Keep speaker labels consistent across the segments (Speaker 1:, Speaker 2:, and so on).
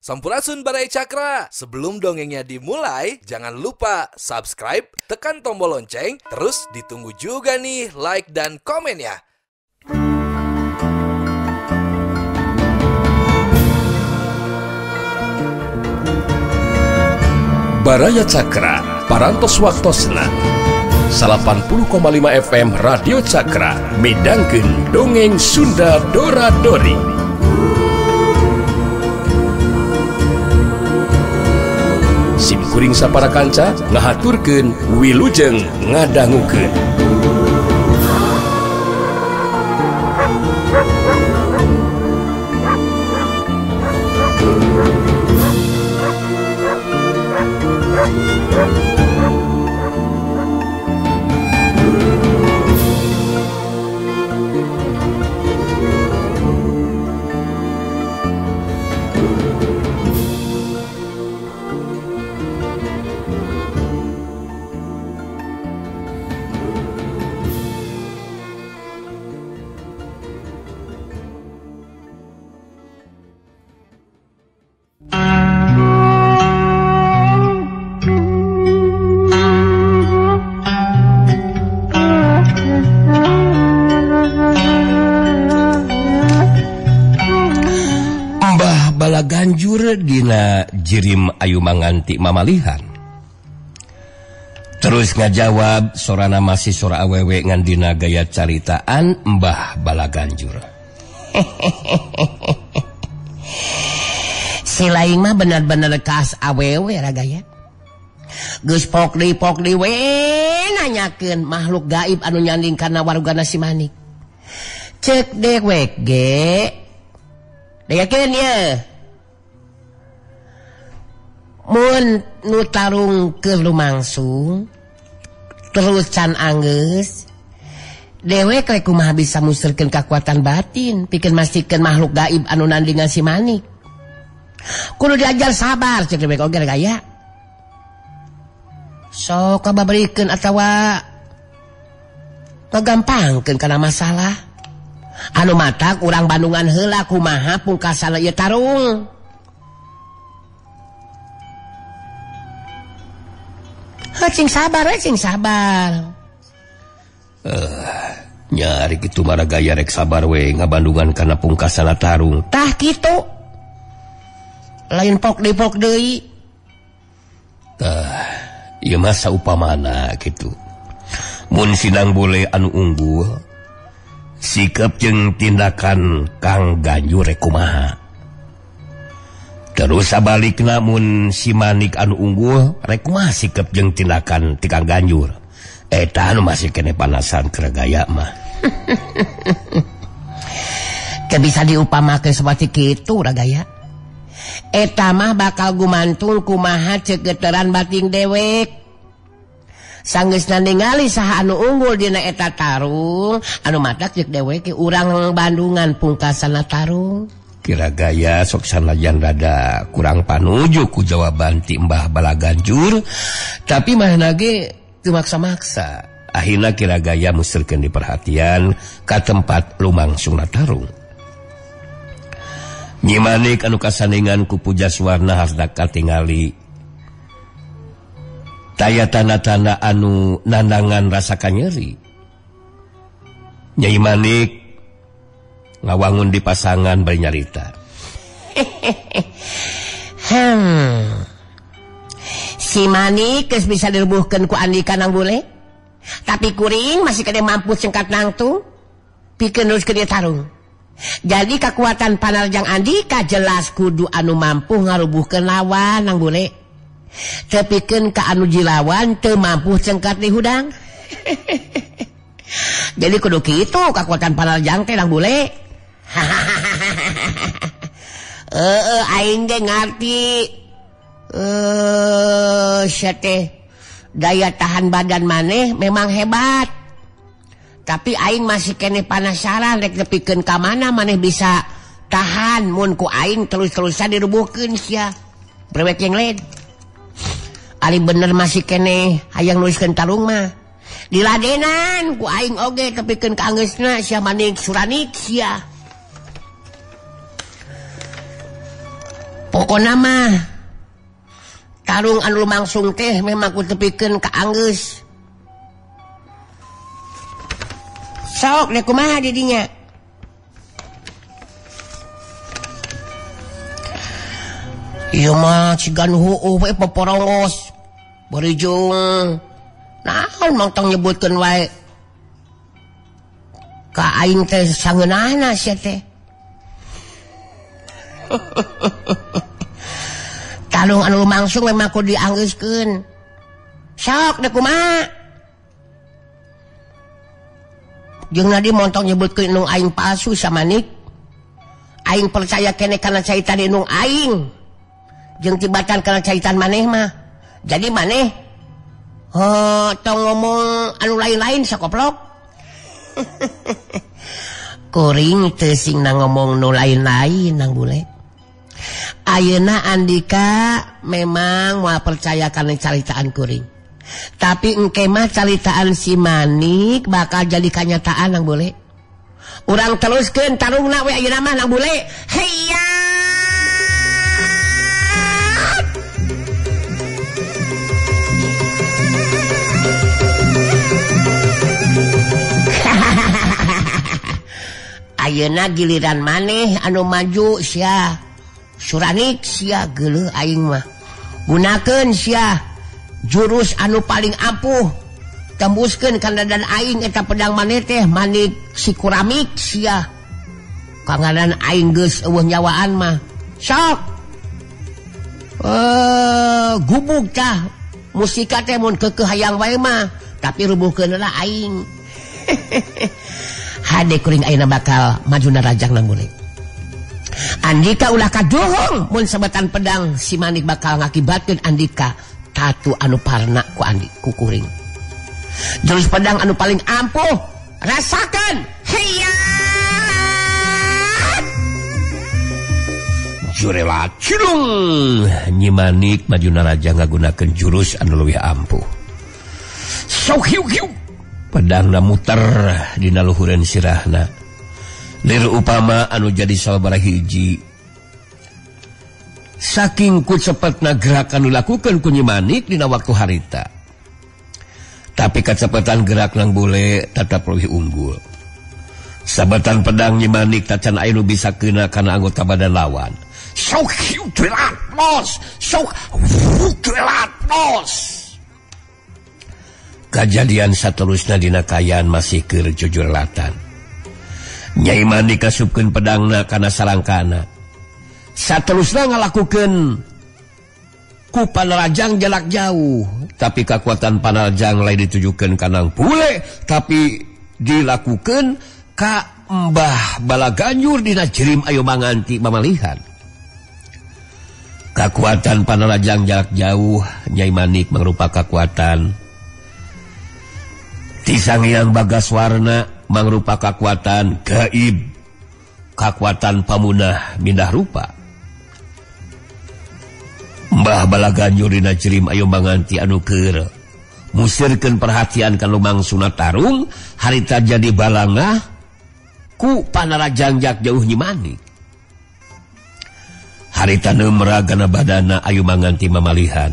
Speaker 1: Sampurasun Baraya Cakra. Sebelum dongengnya dimulai, jangan lupa subscribe, tekan tombol lonceng, terus ditunggu juga nih like dan komen ya.
Speaker 2: Baraya Cakra, Parantos Waktosna 80,5 FM Radio Cakra, midangkeun dongeng Sunda Dora Dori. Sim kuring sapara kanca ngahaturkeun wilujeng ngadangukeun.
Speaker 3: Balaganjur dina jirim ayu manganti mamalihan. Terus ngajawab sorana masih sora awewe ngan dina gaya caritaan Mbah Balaganjur.
Speaker 4: Si lain mah bener-bener kas awewe ragaya. Geus pok deui we nanyakeun makhluk gaib anu nyanding kana warugana si Manik. Cek dewek ge. Dayakeun ye. Mun nu tarung keur lumangsung terus can anggeus dewek rek kumaha bisa musirkeun kakuatan batin pikeun mastikeun makhluk gaib anu nandingan si Manik. Kudu diajar sabar cek dewek oge gaya. Sok kababarikeun atawa ngagampangkeun kana masalah. Anu matak urang Bandungan heula kumaha pungkasana ieu tarung. Heuh cing sabar we cing sabar.
Speaker 3: Nyari kitu mah gaya rek sabar we ngabandungan kana pungkasana tarung.
Speaker 4: Tah kitu. Lain pok deui pok deui.
Speaker 3: Tah, ieu mah saupamana kitu. Mun sinang bole anu unggul sikap jeung tindakan Kang Ganjur rek kumaha. Terus sabalikna mun si Manik anu unggul rek kumaha sikap jeung tindakan ti Kang Ganjur. Eta anu masih kene panasan keur gaya mah.
Speaker 4: Teu bisa diupamakeun saperti kitu ragaya. Eta mah bakal gumantung kumaha ceuk geteran batin dewek. Sanggeusna ningali saha anu unggul dina eta tarung, anu matak ceuk dewek urang Bandungan pungkasana tarung.
Speaker 3: Kira gaya sok sanajan rada kurang panuju ku jawaban ti Mbah Balaganjur, tapi manehna ge teu maksa-maksa. Akhirna kira gaya musirkeun diperhatian ka tempat lumangsungna tarung. Nyi Manik anu kasandingan ku Pujaswarna hasna katingali taya tanda-tanda anu nandangan rasa kanyeri. Nyai Manik ngawangun di pasangan bari nyarita.
Speaker 4: Si Manik geus bisa direbuhkeun ku Andika nang bule. Tapi kuring masih kene mampu cengkat nangtung pikeun terus ke dia tarung. Jadi kekuatan panarjang Andika jelas kudu anu mampu ngarubuhkeun lawan nang bule. Tepikeun ka anu jilawan teu mampu cengkat di hudang. Jadi kudu kitu kakuatan panarjang teh nang bule. Heeh aing ge ngarti. Sia teh daya tahan badan maneh memang hebat. Tapi aing masih kene panasaran rek nepikeun ka mana maneh bisa tahan mun ku aing terus-terusan dirubuhkeun sia. Brewek jeung led. Ari bener masih kene hayang nuliskeun tarung mah. Diladenan ku aing oge tepikeun ka anggeusna sia manik suranik sia. Pokona mah tarung anu lumangsung teh memang ku tepikeun ka anggeus. Sok deh kumaha di dinya. Ieu mah cigan heueuh we poporongos. Barijung naon mang tong nyebutkeun wae. Ka aing teh sangeunahna sia teh. Tarung anu lumangsung memang kudu dianggeuskeun. Sok deh kumaha. Jeung nadi montong nyebutkeun indung aing palsu samanik. Aing percaya kene kana caitan indung aing. Jeung tibatan kana caitan maneh mah. Jadi maneh tong ngomong anu lain-lain sakoplok. Kuring teu sing ngomong nu lain-lain nang bule. Ayeuna Andika memang moal percaya kana caritaan kuring. Tapi engke mah caritaan si Manik bakal jadi kanyataan nang bule. Urang teruskeun tarungna we ayeuna mah nang bule. Heya. Ayeuna giliran maneh anu maju sia. Suranik sia geuleuh aing mah. Gunakeun sia jurus anu paling ampuh, tembuskeun kana dan aing eta pedang maneh teh manik si kuramik sia. Kanganan aing geus eueuh nyawaan mah. Sok. Gubug tah musika teh mun keukeuh hayang wae mah, tapi rubuhkeun heula aing. Hade kuring ayeuna bakal maju narajang nang bule. Andika ulah kaduhung mun sabetan pedang si Manik bakal ngakibatkeun Andika tatu anu parna ku Andi ku kuring. Jurus pedang anu paling ampuh rasakan. Heya.
Speaker 3: Jurela cilung Nyi Manik maju naraja ngagunakeun jurus anu leuwih ampuh. Sok hiu hiu pedangna muter dina luhureun sirahna. Lir upama anu jadi sabaraha hiji. Saking ku cepetna gerakan dilakukan ku Nyi Manik dina waktu harita. Tapi kacepetan gerak nang bule tetap leuwih unggul. Sabetan pedang Nyi Manik tacan aya nu bisa keuna kana anggota badan lawan. Sok hiu telat los, sok telat los. Kajadian saterusna dina kaayaan masih keur jujurlatan. Nyai Manik kasupkeun pedangna kana sarangkana. Saterusna ngalakukeun ku panarajang jarak jauh, tapi kekuatan panarajang lain ditujukeun ka Nang Bule, tapi dilakukeun ka Mbah Balaganjur dina jerim ayo manganti mamalihan. Kekuatan panarajang jarak jauh Nyai Manik mangrupa kekuatan ti Sanghyang Bagaswarna mangrupa kekuatan gaib, kekuatan pamunah mindah rupa. Mbah Balaganjur dina jerim ayo manganti anu keur musirkeun perhatian ka lumangsuna tarung harita jadi balangah ku panarajang jak jauh Nyi Manik. Harita neumragana badana ayu manganti mamalihan.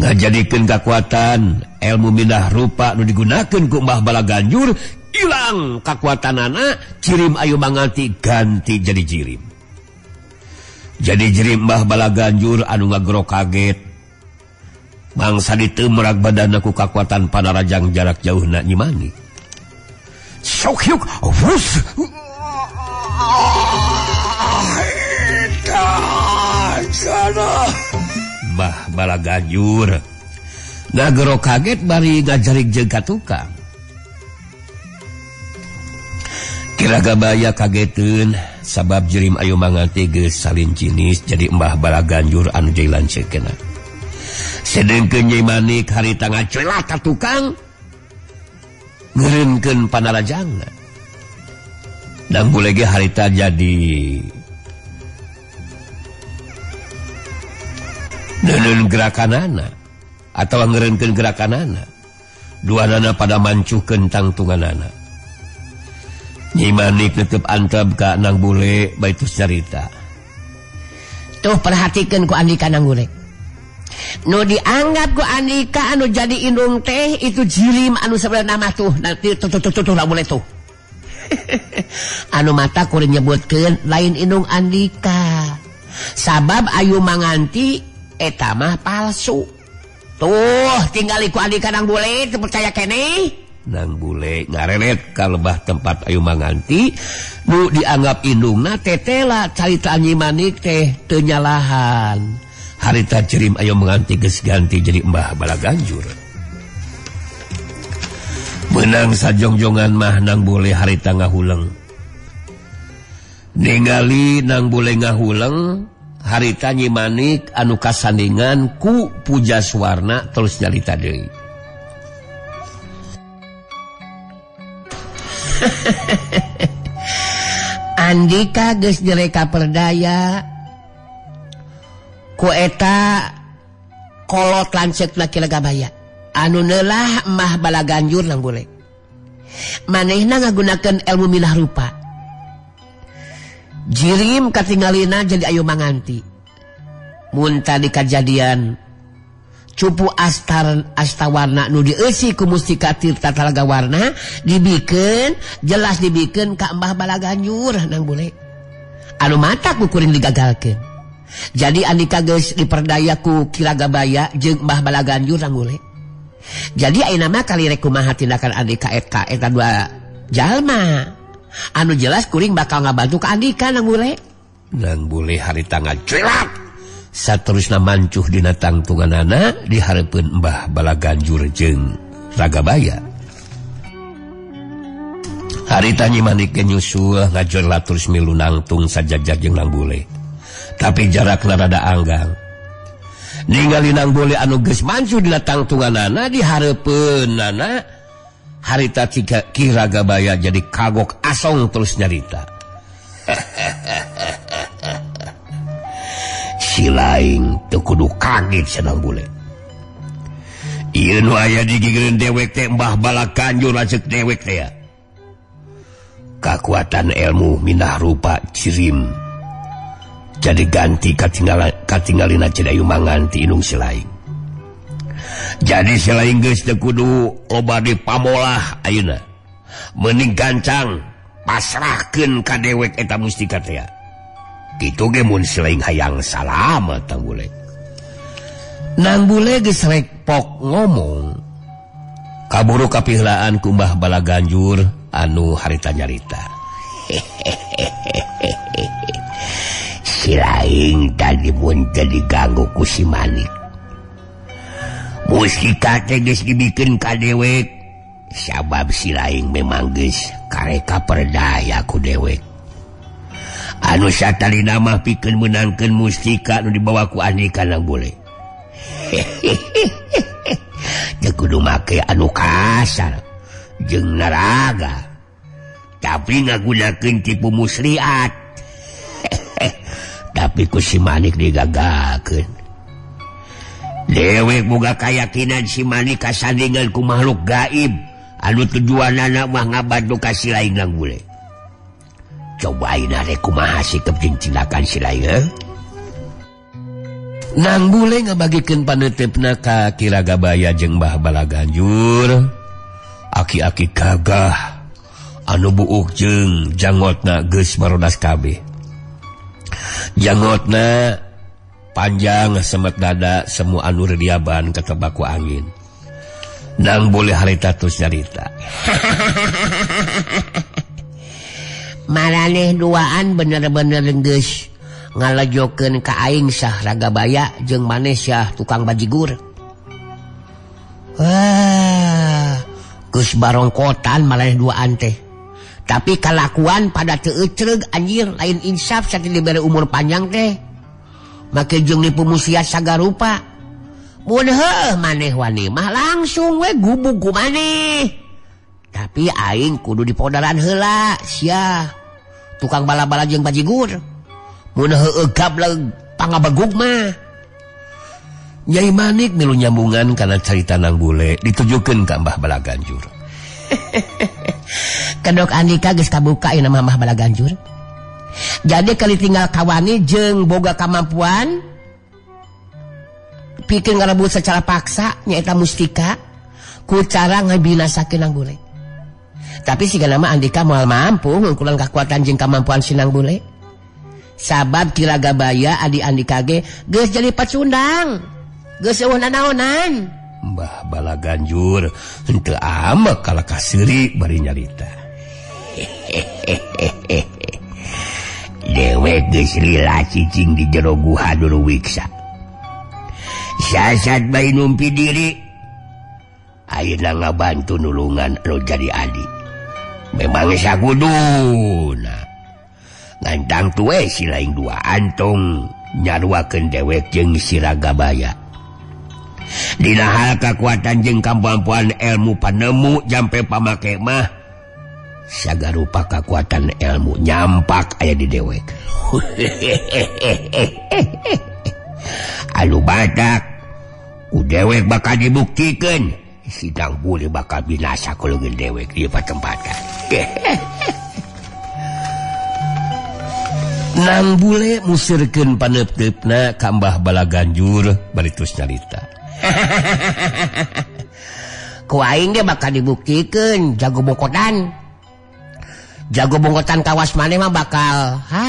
Speaker 3: Ngajadikeun kakuatan ilmu mindah rupa nu digunakeun ku Mbah Balaganjur ilang kakuatanana, jirim ayu manganti ganti jadi jirim. Jadi jirim Mbah Balaganjur anu ngagero kaget. Mangsa ditemrag badana ku kakuatan panarajang jarak jauhna Nyi Manik. Sok yuk, wus. Mbah Balaganjur ngagero kaget bari ngajarik jeung ka tukang. Kira gabaya kageteun sabab jerim ayu manganti geus salin cinis jadi Mbah Balaganjur anu jadi lanceukna. Sedengkeun Nyai Manik harita ngacelah ka tukang ngeureunkeun panarajangna. Dan bule ge harita jadi neundeun gerakanana atawa ngeureunkeun gerakanana. Duanana pada mancuhkeun tangtunganana. Nyi Manik netep antep ka Nang Bule baitus carita.
Speaker 4: Tuh perhatikan ku Andika Nang Bule. Nu dianggap ku Andika anu jadi indung teh itu jirim anu sebenarnya nama tuh nanti tuh tuh tuh tuh tuh boleh tuh. Anu mata kuring nyebutkeun lain indung Andika. Sabab Ayu Manganti eta mah palsu. Tuh tinggali ku Andika Nang Bule teu percaya keneh.
Speaker 3: Nang Bule ngareret ka lebah tempat Ayu Manganti nu dianggap indungna tetela carita Nyi Manik teh teu nyalahan. Harita jirim Ayu Manganti geus ganti jadi Mbah Balaganjur. Menang sajongjongan mah Nang Bule harita ngahuleng. Ningali Nang Bule ngahuleng, harita Nyi Manik anu kasandingan ku Puja Suwarna terus nyarita deui.
Speaker 4: Andika geus direka perdaya ku eta kolot lanceuk laki Ragabaya anu neulah Mbah Balaganjur Nang Bule. Manehna ngagunakeun ilmu milah rupa. Jirim katingalina jadi Ayu Manganti. Mun tadi kajadian cupu astar astawarna nu dieusi ku mustika tirta talaga warna dibikeun jelas dibikeun ka Mbah Balaganjur Nang Bule. Anu mata ku kuring digagalkeun. Jadi Andika geus diperdaya ku Ki Ragabaya jeung Mbah Balaganjur Nang Bule. Jadi ayeuna mah kali rek kumaha tindakan Andika eta eta dua jalma. Anu jelas kuring bakal ngabantu ka Andika Nang Bule.
Speaker 3: Nang Bule harita ngajelak saterusna mancuh dina tangtunganana di hareupeun Mbah Balaganjur jeung Ragabaya. Harita Nyi Manik ge nyusul ngajorlat terus milu nangtung sajajag jeung Nang Bule. Tapi jarakna rada anggang. Ningali Nang Bule anu geus mancuh dina tangtunganana di hareupeunana, harita Ki Ragabaya jadi kagok asong terus nyarita. Si laing teu kudu kaget cenah Bule. Ieu nu aya di gigireun dewek teh Mbah Balaganjur lanceuk dewek teh. Kakuatan ilmu minah rupa jirim jadi ganti katingalina jadi Ayu Manganti indung si laing. Jadi si laing geus teu kudu loba dipamolah ayeuna. Mending gancang pasrahkeun ka dewek eta mustika teh. Kitu ge mun si laing hayang salamet Nang Bule.
Speaker 4: Nang Bule geus rek pok ngomong.
Speaker 3: Kaburu kapihlaan ku Mbah Balaganjur anu harita nyarita.
Speaker 4: Si laing tadi mun teu diganggu ku si Manik. Mustika teh geus dibikeun ka dewek. Sabab si laing memang geus kareka perdaya ku dewek. Anu satalina mah pikeun meunangkeun mustika nu dibawa ku Andika Nang Bule. Teu kudu make anu kasar jeung naraga. Tapi ngagunakeun tipu muslihat. Tapi ku si Manik digagalkeun. Dewek boga kayakinan si Manik kasandingan ku makhluk gaib anu tujuanana mah ngabantu ka si laing Nang Bule. Coba ayeuna rek kumaha sikep jeung tindakan si laing heuh?
Speaker 3: Nang Bule ngabagikeun paneuteup-na ka Ki Ragabaya jeung Mbah Balaganjur. Aki-aki gagah anu buuk jeung jangotna geus marodas kabeh. Jangotna panjang semet dada semua anu rediaban ketebak ku angin. Nang Bule harita terus nyarita.
Speaker 4: Maraneh duaan bener-bener geus ngalajokeun ka aing sah Ragabaya jeung maneh syah tukang bajigur. Wah, geus barongkotan maraneh duaan teh. Tapi kalakuan pada teu ecreug anjir lain insaf saat dibere umur panjang teh. Make jeung nipu musiat sagarupa. Mun heuh maneh wani mah langsung we gubug ku maneh. Tapi aing kudu dipodaran heula sia. Tukang bala-bala jeung bajigur. Mun heueuh gableg pangabegug mah.
Speaker 3: Nyai Manik milu nyambungan kana carita Nang Bule ditujukeun ka Mbah Balaganjur.
Speaker 4: Kedok Andika geus kabuka ieu nama Mbah Balaganjur. Jadi kali tinggal kawani jeung boga kamampuan pikeun ngarebut secara paksa nyaeta mustika ku cara ngabinasakeun Nang Bule. Tapi sigana mah Andika moal mampu ngungkulan kakuatan jeung kamampuan si Nang Bule. Sabab Ki Ragabaya adi Andika ge geus jadi pacundang. Geus eueuh nanaonan.
Speaker 3: Mbah Balaganjur henteu amek kalah kaseuri bari nyarita. Dewek geus lila cicing di jero guha dulu wiksa. Sasat bae numpi diri. Ayeuna ngabantu nulungan anu jadi adi. Memang sakuduna. Ngantang tuwe si lain dua antong nyaruakeun dewek jeung si Ragabaya. Dina hal kakuatan jeung kamampuan ilmu panemu jampe pamake mah sagarupa kakuatan ilmu nyampak aya di dewek. Anu badak ku dewek bakal dibuktikeun sidang bule bakal binasa ku leungeun dewek di patempatan.
Speaker 2: Nang Bule musirkeun paneup-neupna ka Mbah Balaganjur bari terus nyarita.
Speaker 4: Ku aing ge bakal dibuktikeun jago bongkotan. Jago bongkotan kawas maneh mah bakal ha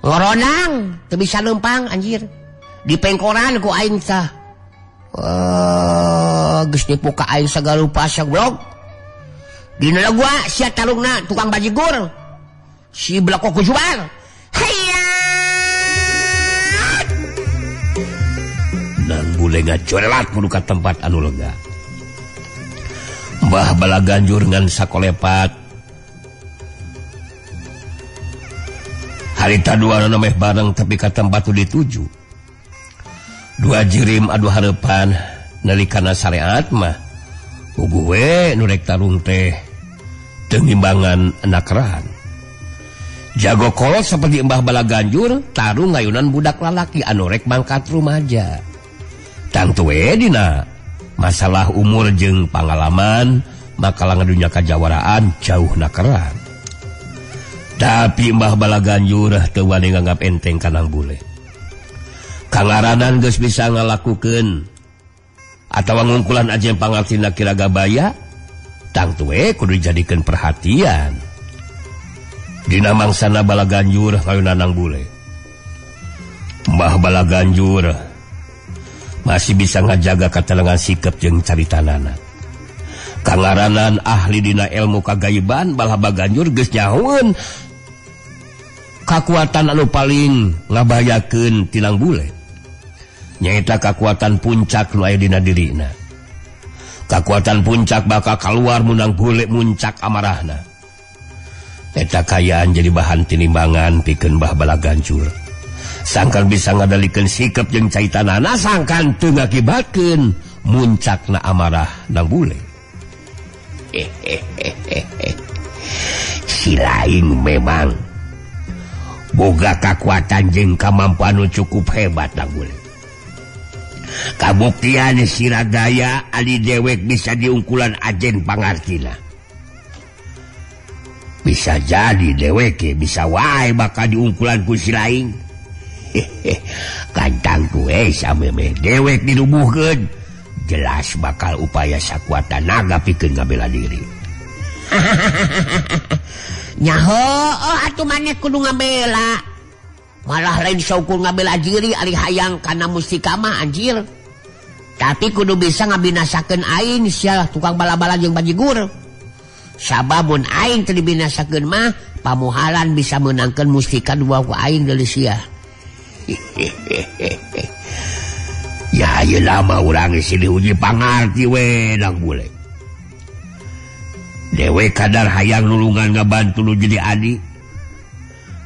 Speaker 4: ngoronang teu bisa leumpang anjir. Dipengkoran ku aing tah. Geus nipu ka aing sagarupa sagoblok. Dina gua sia tarungna tukang bajigur. Si belakok kujual. Hayat.
Speaker 3: Nang Bule ngacorelat kudu ka tempat anu lega. Mbah Balaganjur ngan sakolepat. Harita dua meh bareng tapi ka tempat nu dituju. Dua jirim adu hareupan nalikana syariat mah. Puguh we nu rek tarung teh teu ngimbangan nakeran. Jago kolot seperti Mbah Balaganjur tarung ngayunan budak lalaki anu rek mangkat rumaja. Tangtu we dina masalah umur jeung pangalaman makalangan dunya kajawaraan jauh nakeran. Tapi Mbah Balaganjur teu wani nganggap enteng ka Nang Bule. Kangaranan geus bisa ngalakukeun atawa ngungkulan ajen pangartina Ki Ragabaya, tangtu we kudu dijadikeun perhatian. Dina mangsana Balaganjur ngayunan Nang Bule. Mbah Balaganjur masih bisa ngajaga katelengan sikep jeung caritanana. Kangaranan ahli dina ilmu kagaiban Mbah Balaganjur geus nyahoeun kakuatan anu paling ngabahayakeun ti Nang Bule. Nyaeta kakuatan puncak nu aya dina dirina. Kakuatan puncak bakal kaluar mun Nang Bule muncak amarahna. Eta kayaan jadi bahan tinimbangan pikeun Mbah Balaganjur. Sangkan bisa ngadalikeun sikep jeung caitanana sangkan teu ngakibatkeun muncakna amarah Nang Bule.
Speaker 4: Si lain memang boga kakuatan jeung kamampuan nu cukup hebat Nang Bule. Kabuktian si Ragaya ali dewek bisa diungkulan ajen pangartina. Bisa jadi dewek bisa wae bakal diungkulan ku si lain. Kantang kue samemeh dewek dirubuhkeun jelas bakal upaya sakuat tanaga pikeun ngabela diri. Nyaho oh atuh maneh kudu ngabela. Malah lain saukur ngabela diri ari hayang kana mustika mah anjir. Tapi kudu bisa ngabinasakeun aing sia tukang bala-bala jeung bajigur. Sababun aing teu dibinasakeun mah pamuhalan bisa meunangkeun mustika dua ku aing deui sia.
Speaker 3: Ya ayeuna mah urang geus diuji pangarti we Nang Bule. Dewe kadar hayang nulungan ngabantu nu jadi adi.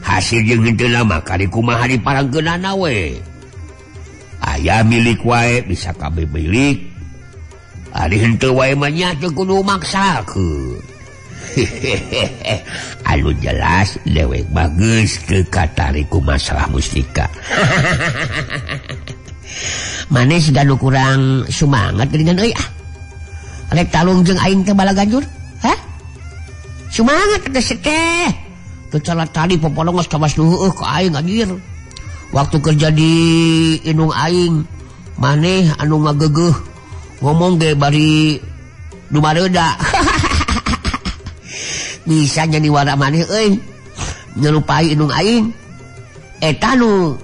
Speaker 3: Hasil jeung henteu mah kari kumaha diparangkeunana we. Aya milik wae bisa kabeh milik. Ari henteu wae mah nya teu kudu maksakeun. Anu jelas dewek bagus teu katarik ku masalah mustika.
Speaker 4: Maneh siga nu kurang sumangat geuningan euy ah. Rek talung jeung aing teh Balaganjur. Hah? Sumangat teh teh. Teu cara tadi popolong geus cabas heueuh ka aing anjir. Waktu kerja di indung aing maneh anu ngagegeuh ngomong ge bari dumareuda. Bisa jadi wara maneh euy. Nyerupai indung aing. Eta nu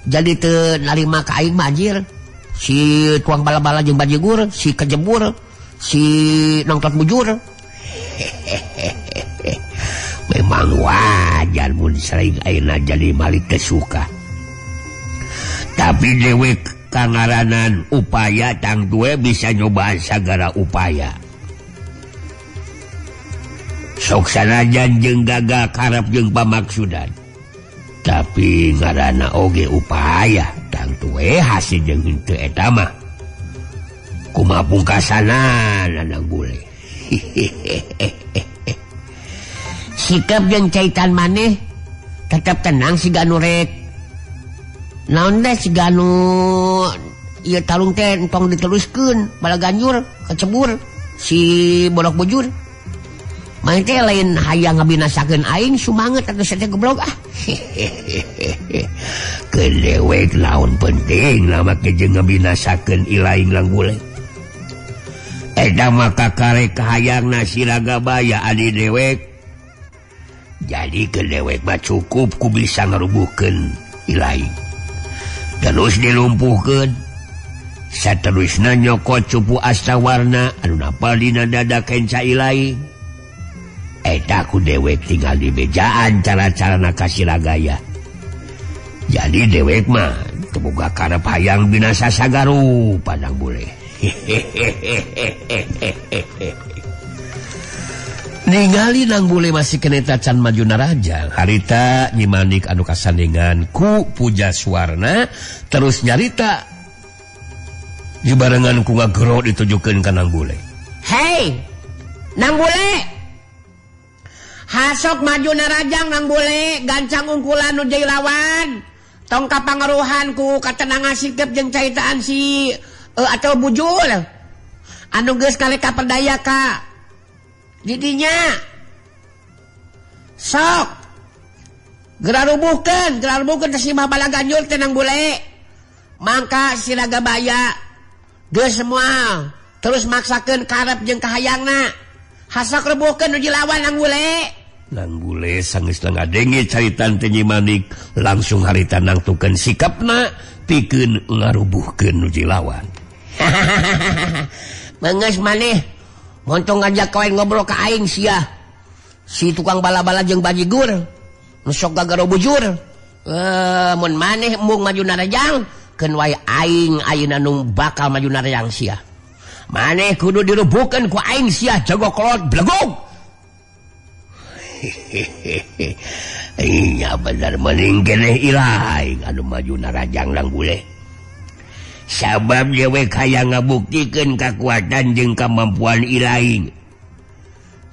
Speaker 4: jadi teu narima ka aing mah anjir. Si tuang bala-bala jeung bajigur, si kejebur, si nongtot bujur.
Speaker 3: Memang wajar mun sering ayeuna jadi malik teu suka. Tapi dewek kangaranan upaya tangtu bisa nyobaan sagala upaya. Sok sanajan jeung gagal karep jeung pamaksudan. Tapi ngaranna oge upaya tangtu hasil jeung henteu eta mah. Kumaha pungkasanan Nang Bule.
Speaker 4: Sikap jeung caitan maneh tetep tenang siga nu rek. Naon teh siga nu ieu talung teh entong diteruskeun bala ganjur kecebur si bolok bujur. Maneh teh lain hayang ngabinasakeun aing sumanget atuh teh goblok ah.
Speaker 3: Kedewek laun penting lama ke jeung ngabinasakeun ilaing Lang Bule. Eta mah kakarek kahayangna si Ragabaya adi dewek. Jadi kedewek mah cukup ku bisa ngarubuhkeun ilaing. Terus dilumpuhkeun. Saterusna nyokot cupu astawarna anu napal dina dada kenca ilaing. Eta ku dewek tinggal di bejaan cara-carana ka si Ragaya. Jadi dewek mah teu boga karep hayang binasa sagarupa Nang Bule. Ningali Nang Bule masih keneta can maju narajang. Harita Nyi Manik anu kasandingan ku Puja Suwarna terus nyarita dibarengan ku ngagero ditujukeun ka Nang Bule.
Speaker 4: Hei, Nang Bule. Hasok maju narajang Nang Bule, gancang ungkulan nu jadi lawan. Tong kapangaruhan ku katenangan sikep jeung caitaan si atau bujul. Anu geus kaleka perdaya ka didinya. Sok. Geura rubuhkeun teh si Mbah Balaganjur teh Nang Bule. Mangka si Ragabaya geus semua terus maksakeun karep jeung kahayangna. Hasok rebuhkeun nu dilawan Nang Bule.
Speaker 3: Nang Bule sanggeus ngadenge caritan teh Nyi Manik langsung harita nangtukeun sikapna pikeun ngarubuhkeun nu dilawan.
Speaker 4: Mengeus maneh montong ngajak kawan ngobrol ka aing sia. Si tukang bala-bala jeung bajigur nu sok gagaro bujur. Mun maneh embung maju narajang keun wae aing ayeuna nu bakal maju narajang sia. Maneh kudu dirubuhkeun ku aing sia jago kolot blegog.
Speaker 3: Iya bener mending keneh ilaing anu maju narajang Nang Bule. Sabab dewek hayang ngabuktikeun kakuatan jeung kamampuan ilaing.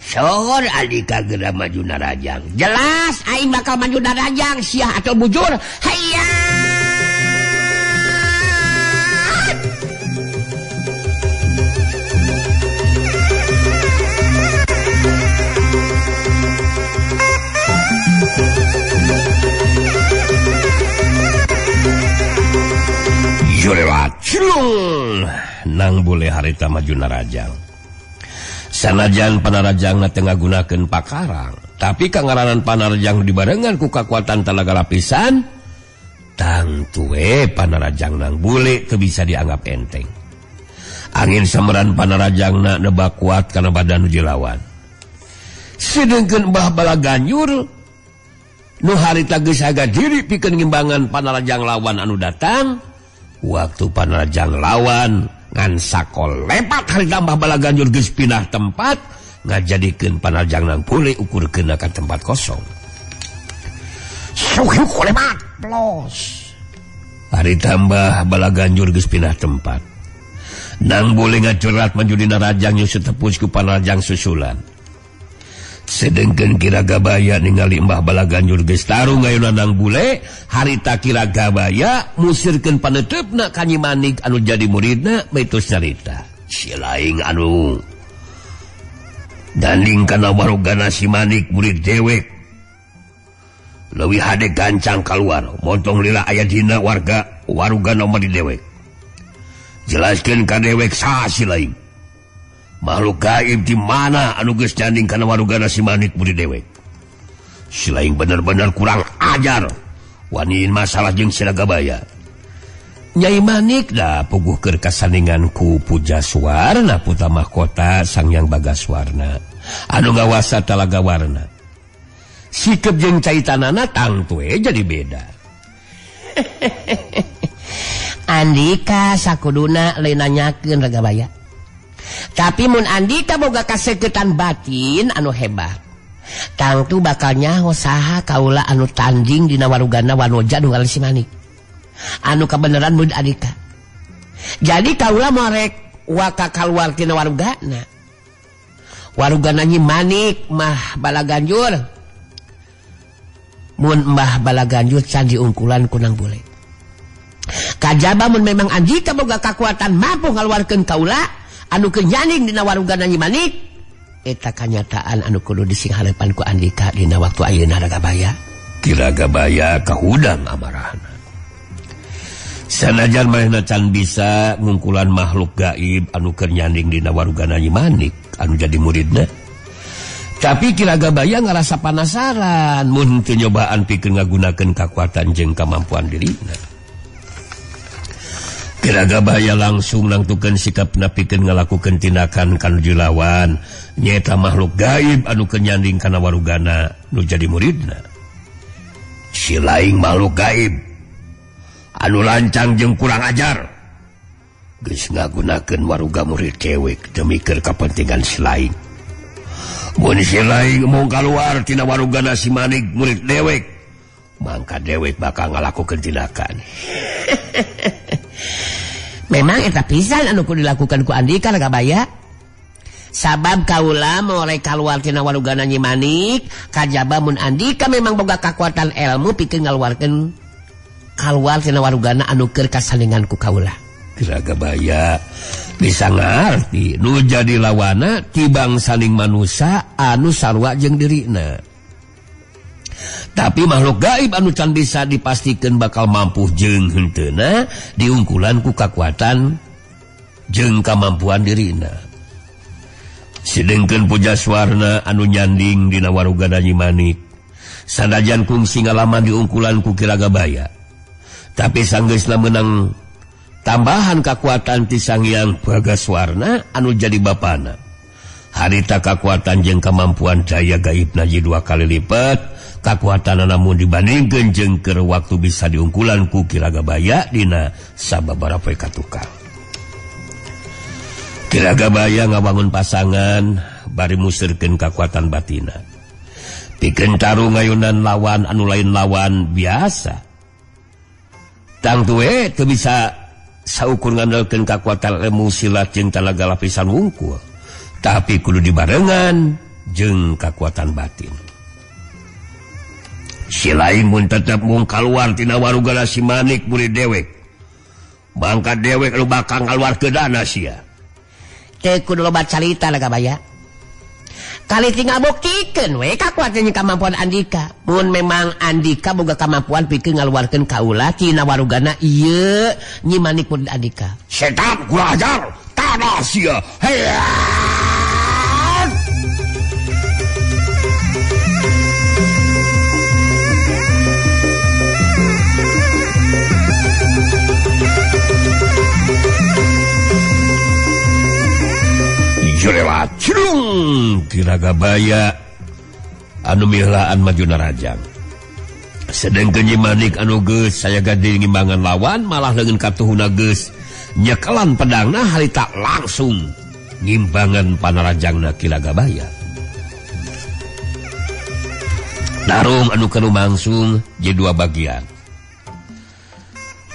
Speaker 3: Sor alika geura maju narajang.
Speaker 4: Jelas aing bakal maju narajang sia atau bujur. Hayya.
Speaker 3: Jurewat cilung Nang Bule harita maju narajang. Sanajan panarajangna teu ngagunakeun pakarang, tapi kangaranan panarajang dibarengan ku kakuatan talaga lapisan, tangtu we panarajang Nang Bule teu bisa dianggap enteng. Angin sameran panarajangna nebak kuat kana badan nu dilawan. Sedengkeun Mbah Balaganjur nu harita geus haga diri pikeun ngimbangan panarajang lawan anu datang. Waktu panarajang lawan ngan sakol lepat harita Mbah Balaganjur geus pindah tempat ngajadikeun panarajang Nang Bule ukur keuna ka tempat kosong. Suhyuk lepat plos. Harita Mbah Balaganjur geus pindah tempat. Nang Bule ngacurat maju dina rajang nyusut tepus ku panarajang susulan. Sedengkeun Ki Ragabaya ningali Mbah Balaganjur geus tarung ngayuna Nang Bule, harita Ki Ragabaya musirkeun paneuteup ka Nyi Manik anu jadi muridna mitos nyarita. Si laing anu danding kana warogana si Manik murid dewek.
Speaker 2: Leuwih hade gancang kaluar montong lila aya dina warga warugana mah di dewek. Jelaskeun ka dewek saha si lain. Makhluk gaib di mana anu geus nyanding kana warugana si Manik murid dewek. Si lain bener-bener kurang ajar. Waniin masalah jeung si Ragabaya. Nyai Manik dah puguh keur kasandingan ku Pujaswarna putra mahkota Sang Hyang Bagaswarna anu ngawasa Talaga Warna. Sikep jeung caitanana tangtu jadi beda.
Speaker 4: Andika sakuduna lain nanyakeun Ragabaya. Tapi mun Andika boga kaseketan batin anu hebat, tangtu bakal nyaho saha kaula anu tanding dina warugana Wanoja nu ngaran si Manik. Anu kebenaran mun Andika. Jadi kaula morek waka kaluar tina warugana. Warugana Nyi Manik mah Balaganjur. Mun Mbah Balaganjur can diungkulan kunang bule. Kajaba mun memang Andika boga kakuatan mampu ngaluarkeun kaula anu keur nyanding dina warugana Nyi Manik, eta kanyataan anu kudu disingharepan ku Andika dina waktu ayeuna Ragabaya.
Speaker 2: Ki Ragabaya kahudang amarahna. Sanajan manehna can bisa ngungkulan makhluk gaib anu keur nyanding dina warugana Nyi Manik anu jadi muridna. Tapi Ki Ragabaya ngarasa panasaran mun teu nyobaan pikeun ngagunakeun kakuatan jeung kamampuan dirina. Ki Ragabaya langsung nangtukeun sikapna pikeun ngalakukeun tindakan kanuju lawan nyaeta makhluk gaib anu keur nyanding kana warugana nu jadi muridna. Si lain makhluk gaib anu lancang jeung kurang ajar geus ngagunakeun waruga murid dewek demi keur kapentingan si lain. Mun si lain mung kaluar tina warugana si Manik murid dewek, mangka dewek bakal ngalakukeun tindakan.
Speaker 4: Memang eta pisan anu kudu dilakukan ku Andika Ragabaya. Sabab kaula mulai kaluar tina warugana Nyi Manik, kajaba mun Andika memang boga kakuatan ilmu pikeun ngaluarkeun kaluar tina warugana anu keur kasandingan ku kaula.
Speaker 2: Ki Ragabaya bisa ngarti nu jadi lawana tibang saling manusa anu sarua jeung dirina. Tapi makhluk gaib anu can bisa dipastikeun bakal mampu jeung henteuna diungkulan ku kakuatan jeung kamampuan dirina. Sedengkeun Pujaswarna anu nyanding dina warugana Nyi Manik sanajan kungsi ngalaman diungkulan ku Ki Ragabaya, tapi sanggeusna meunang tambahan kakuatan ti Sang Hyang Bagaswarna anu jadi bapana. Harita kakuatan jeung kamampuan daya gaibna jadi dua kali lipat kakuatanna namun dibandingkeun jeung keur waktu bisa diungkulan ku Ki Ragabaya dina sababaraha poe katukang. Ki Ragabaya ngabangun pasangan bari museurkeun kakuatan batina pikeun tarung ngayunan lawan anu lain lawan biasa. Tangtu we teu bisa saukur ngandalkeun kakuatan ilmu silat jeung talaga lapisan wungkul, tapi kudu dibarengan jeung kakuatan batin. Si lain mun tetep mung kaluar tina warugana si Manik murid dewek, mangka dewek lu bakal ngaluarkeun dana sia.
Speaker 4: Teu kudu loba carita Ragabaya. Kali tinggal buktikeun we kakuatan jeung kamampuan Andika. Mun memang Andika boga kamampuan pikeun ngaluarkeun kaula tina warugana ieu Nyi Manik murid Andika.
Speaker 2: Setan kurang ajar, tanah sia. Heya! Jurelat cirung Ki Ragabaya anu mihlaan maju narajang. Sedengkeun Nyi Manik anu geus sayaga ngimbangan lawan malah leungeun katuhuna geus nyekelan pedangna harita langsung ngimbangan panarajangna Ki Ragabaya. Tarung anu keur langsung jadi dua bagian.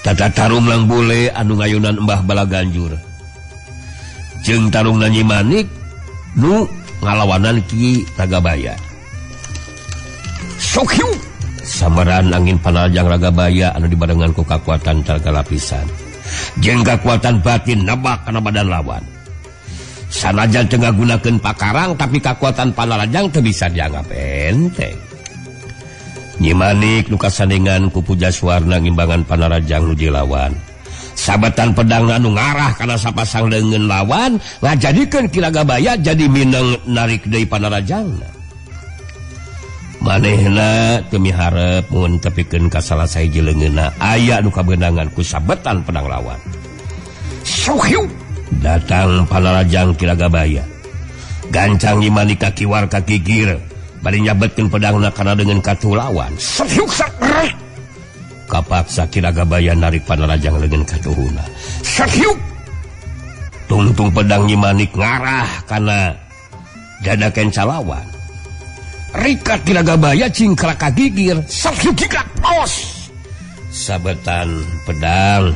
Speaker 2: Tata tarung lang bule anu ngayunan Mbah Balaganjur jeung tarung Nyi Manik nu ngalawanan Ki Ragabaya. Sok hiu samaran angin panajang Ragabaya anu dibarengan ku kakuatan talaga lapisan jeung kakuatan batin nebak kana badan lawan. Sanajan teu ngagunakeun pakarang tapi kakuatan panarajang teu bisa dianggap enteng.
Speaker 3: Nyi Manik nu kasandingan ku Pujaswarna ngimbangan panarajang nu dilawan. Sabetan pedang anu ngarah kana sapasang leungeun lawan ngajadikeun Ki Ragabaya jadi mineng narik deui panarajangna. Manehna teu miharep mun tepikeun ka salah sahiji leungeunna aya nu kabeunangan ku sabetan pedang lawan. Suhiu datang panarajang Ki Ragabaya. Gancang Nyi Manik ka kiwar ka gigir bari nyabetkeun pedangna kana leungeun katuh lawan. Suhiu sakrek. Kapaksa Ki Ragabaya narik panarajang leungeun katuhuna. Sahyuk. Tungtung pedang Nyi Manik ngarah kana dada kenca lawan. Rikat Ki Ragabaya cingkrak ka gigir. Sahyuk jikrak pos. Sabetan pedang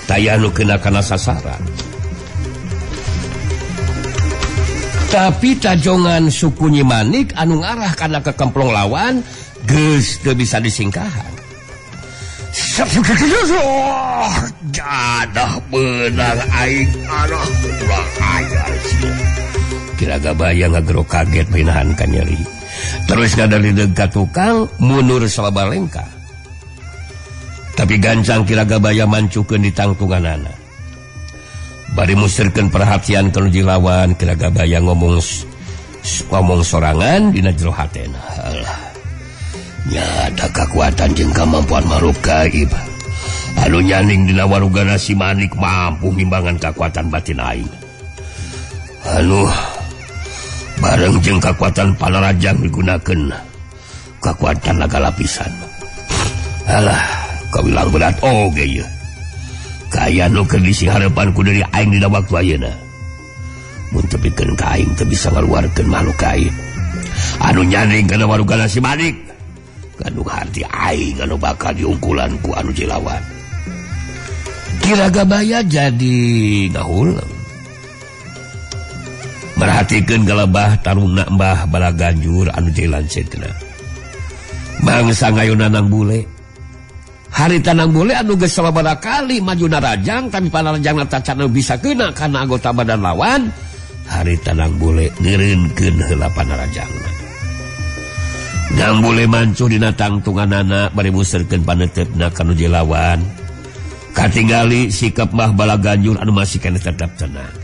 Speaker 3: taya nu kena kana sasaran. Tapi tajongan suku Nyi Manik anu ngarah kana kekemplong lawan geus teu bisa disingkahan. Jadah beunang aing arah kurang ajar sia. Ki Ragabaya ngagero kaget pinahan ka nyeri. Terus ngadalideug ka tukang mundur salaba lengkah. Tapi gancang Ki Ragabaya mancukeun di tangtunganana. Bari musirkeun perhatian ka nu dilawan, Ki Ragabaya ngomong sorangan dina jero hatena. Alah. Nyata kekuatan jeung kemampuan makhluk gaib. Anu nyaning dina warugana si Manik mampu ngimbangan kekuatan batin aing. Anu bareng jeung kekuatan panarajang digunakeun kekuatan naga lapisan. Alah, kawilang berat oge ieu. Kaya nu keur disingharepan ku deui aing dina waktu ayeuna. Mun tepikeun ka aing teu bisa ngaluarkeun makhluk gaib. Anu nyaning kana warugana si Manik. Kandung hati aing anu bakal diungkulan ku anu jilawan. Ki Ragabaya jadi ngahuleng. Merhatikeun galebah tarungna Mbah Balaganjur anu jadi lanceukna. Mangsa ngayuna Nang Bule. Harita Nang Bule anu geus sababaraha kali maju narajang tapi panarajangna tacan bisa kena kana anggota badan lawan. Harita Nang Bule ngeureunkeun heula panarajangna. Nang Bule mancuh dina tangtunganana bari muserkeun paneuteup ka nu dilawan. Katingali sikap Mbah Balaganjur anu masih keneh tetep tenang.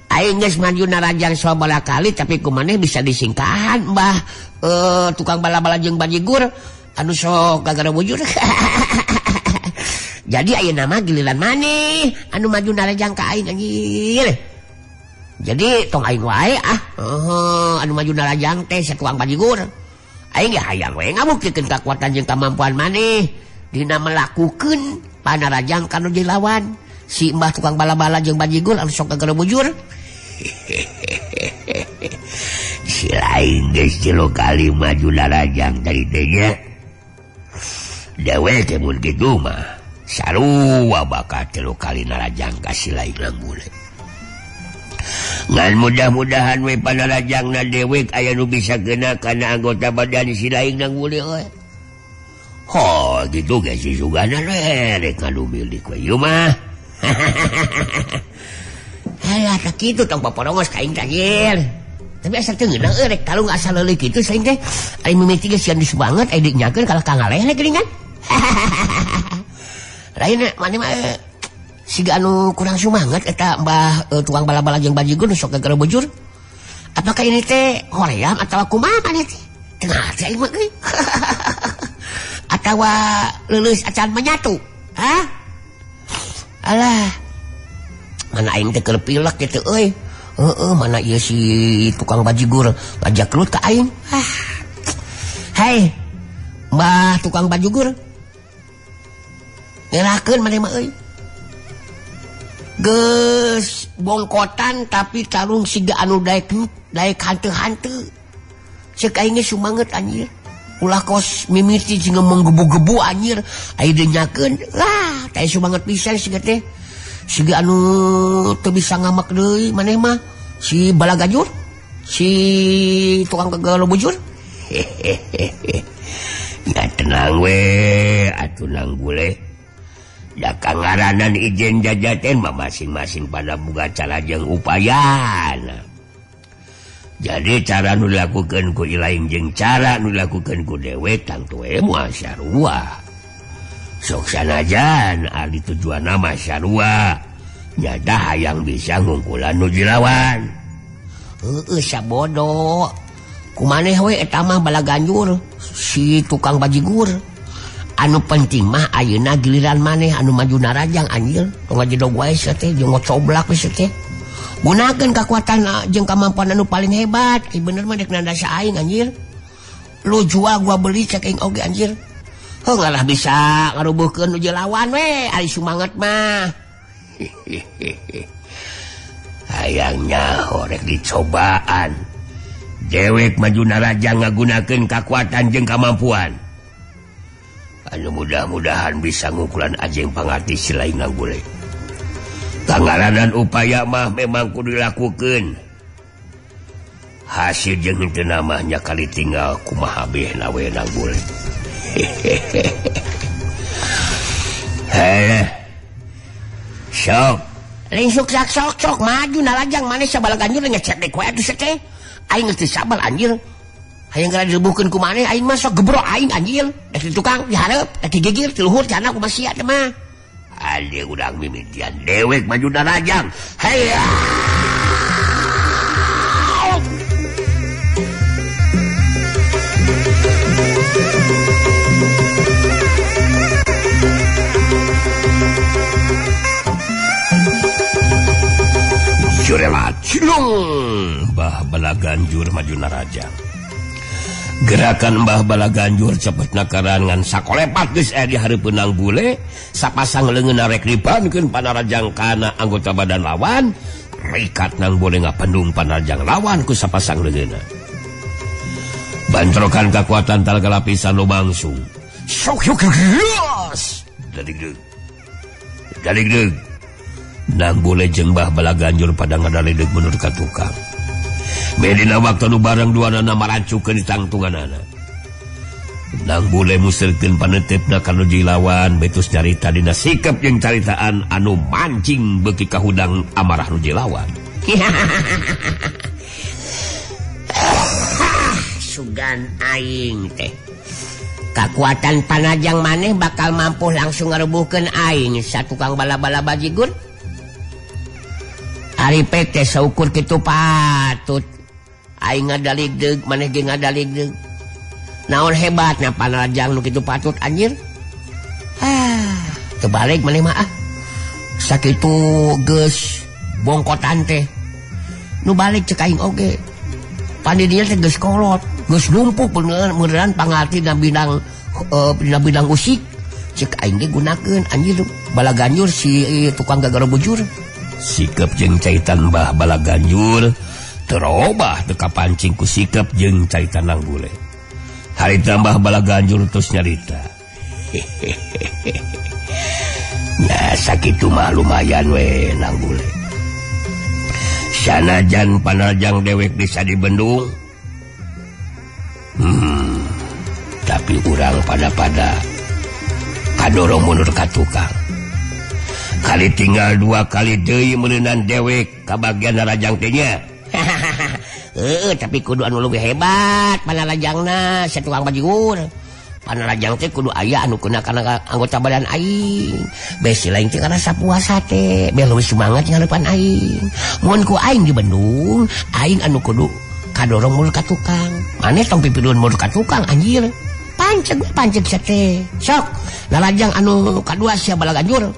Speaker 4: Aing geus maju narajang sababaraha kali tapi kumaneh bisa disingkahan Mbah tukang bala-bala jeung bajigur anu sok gagara bujur. Jadi ayeuna mah giliran maneh anu maju narajang ka aing anjir. Jadi tong aing wae ah anu maju narajang teh satuang bajigur. Aing ge hayang we ngabuktikeun kakuatan jeung kamampuan maneh dina melakukeun panarajang ka nu dilawan. Si Mbah tukang bala-bala jeung bajigur anu sok gagara bujur.
Speaker 2: Si lain geus tilu kali maju narajang tadi teh nya. Dewe teh mun kitu mah sarua bakal tilu kali narajang ka si lain Nang Bule. Ngan mudah-mudahan we panarajangna dewek aya nu bisa kena kana anggota badan si lain Nang Bule euy. Ho, gitu ge si sugana we rek ngadu milik we ieu mah.
Speaker 4: Halah tak kitu tong paporongos ka aing teh anjir. Tapi asal teu ngeunah euy rek talung asal leuleuk kitu saing teh. Aing mimiti geus sian banget aing dinyakeun kalah ka ngaleh geuningan. Lain maneh mah siga anu kurang sumanget eta Mbah tukang bala-bala jeung bajigur sok gagara bujur. Apakah ini teh hoream atawa kumaha maneh teh? Teu ngarti aing mah euy. Atawa leuleus acan menyatu. Hah? Alah. Mana aing teh keur pilek kitu euy. Heeh, mana ieu si tukang bajigur ngajak kelut ka aing. Ah. Hai. Mbah tukang bajigur. Ngerakeun maneh mah euy. Geus bongkotan tapi tarung siga anu daek daek hanteu-hanteu. Ceuk aing ge sumanget anjir. Ulah kos mimiti jeung menggebu-gebu anjir. Aya denyakeun. Lah, teh sumanget pisan siga teh. Siga anu teu bisa ngamak deui maneh mah. Si Balagajur, si tukang gagalo bujur.
Speaker 2: Hehehe. Ya tenang we, atuh Nang Bule. Da kangaranan ijen jajaten mah masing-masing pada boga cara jeung upayana. Jadi cara nu dilakukeun ku Ilaing jeung cara nu dilakukeun ku dewek tangtu we moal sarua. Sok sanajan ari tujuanna mah sarua. Nyata hayang bisa ngungkulan nu dilawan.
Speaker 4: Heueuh sabodo. Kumaneh we eta mah balaganjur si tukang bajigur. Anu penting mah ayeuna giliran maneh anu maju narajang anjir. Tong ngajedog wae sia teh jeung ngocoblak we sia teh. Gunakeun kakuatan jeung kamampuan anu paling hebat. Ih bener mah dek nanda aing anjir. Lu jual gua beli cek aing oge anjir. Heuh ngalah bisa ngarubuhkeun nu lawan we ari sumanget mah.
Speaker 2: Hayangnya horek dicobaan. Dewek maju narajang ngagunakeun kakuatan jeung kamampuan. Anu mudah-mudahan bisa ngukulan ajeng pangarti si lain ngagule. Kangaranan upaya mah memang kudu dilakukeun. Hasil jeung henteu mah nya kali tinggal kumaha behna we nang bule. Heh. Sok.
Speaker 4: Lain sok sok sok maju nalajang maneh sabalaganjur ngecek deui we atuh teh. Aing geus teu sabar anjir. Hayang gara dilebuhkeun ku maneh aing mah sok gebrok aing anjir. Dek di tukang dihareup, dek digigir ti luhur cana kumaha sia teh mah.
Speaker 2: Ade urang mimitian dewek maju narajang. Hayya. Jurelat cilung Mbah Balaganjur maju narajang. Gerakan Mbah Balaganjur cepet nakaran ngan sakolepat geus aya di hareupeun nang bule, sapasang leungeunna rek dibankeun panarajang kana anggota badan lawan, rikat nang bule ngapendung panarajang lawan ku sapasang leungeunna. Bantrokan kakuatan talaga lapisan lumangsung. Sok yuk geus. Dadigdeug. Dadigdeug. Nang bule jeung Mbah Balaganjur pada ngadalideug mundur ka tukang. Medina waktu nu bareng duanana marancukeun di tangtunganana. Nang bule muserkeun panetepna ka nu jilawan betus nyarita dina sikap jeung caritaan anu mancing beuki kahudang amarah nu jilawan.
Speaker 4: Sugan aing teh. Kakuatan panajang maneh bakal mampu langsung ngarebuhkeun aing satukang bala-bala bajigur. Ari teh saukur kitu patut. Aing ngadaligdeug maneh ge ngadaligdeug. Naon hebatna panajang nu kitu patut anjir. Ah, kebalik maneh mah ah. Sakitu geus bongkotan teh. Nu balik cek aing oge. Panidia teh geus kolot, geus numpuk beneran pangarti dina bidang dina bidang usik. Cek aing ge gunakeun anjir balaganjur si tukang gagaro bujur.
Speaker 2: Sikep jeung caitan Mbah Balaganjur terobah teu kapancing ku sikep jeung caitan nang bule. Harita Mbah Balaganjur terus nyarita. Nah sakitu mah lumayan we nang bule. Sanajan panarjang dewek bisa dibendung. Tapi urang pada-pada kadorong mundur ka tukang. Kali tinggal dua kali deui meureunan dewek ka bagian narajang teh nya.
Speaker 4: Heeh, tapi kudu anu leuwih hebat panarajangna si tukang bajigur. Panarajang teh kudu aya anu kena kana anggota badan aing. Besi lain teh karena sapuasa teh, beh leuwih semangat ngarepan aing. Mun ku aing dibendung, aing anu kudu kadorong mundur ka tukang. Maneh tong pipidun mundur ka tukang anjir. Panceg panceg sia teh. Sok, narajang anu kadua sia Balaganjur.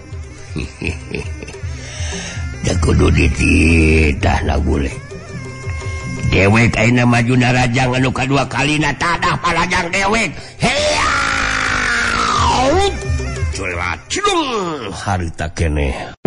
Speaker 2: Da kudu dititah na bule. Dewek ayeuna maju narajang anu kadua kalina tadah panajang dewek. Heya! Culat cilung harita keneh.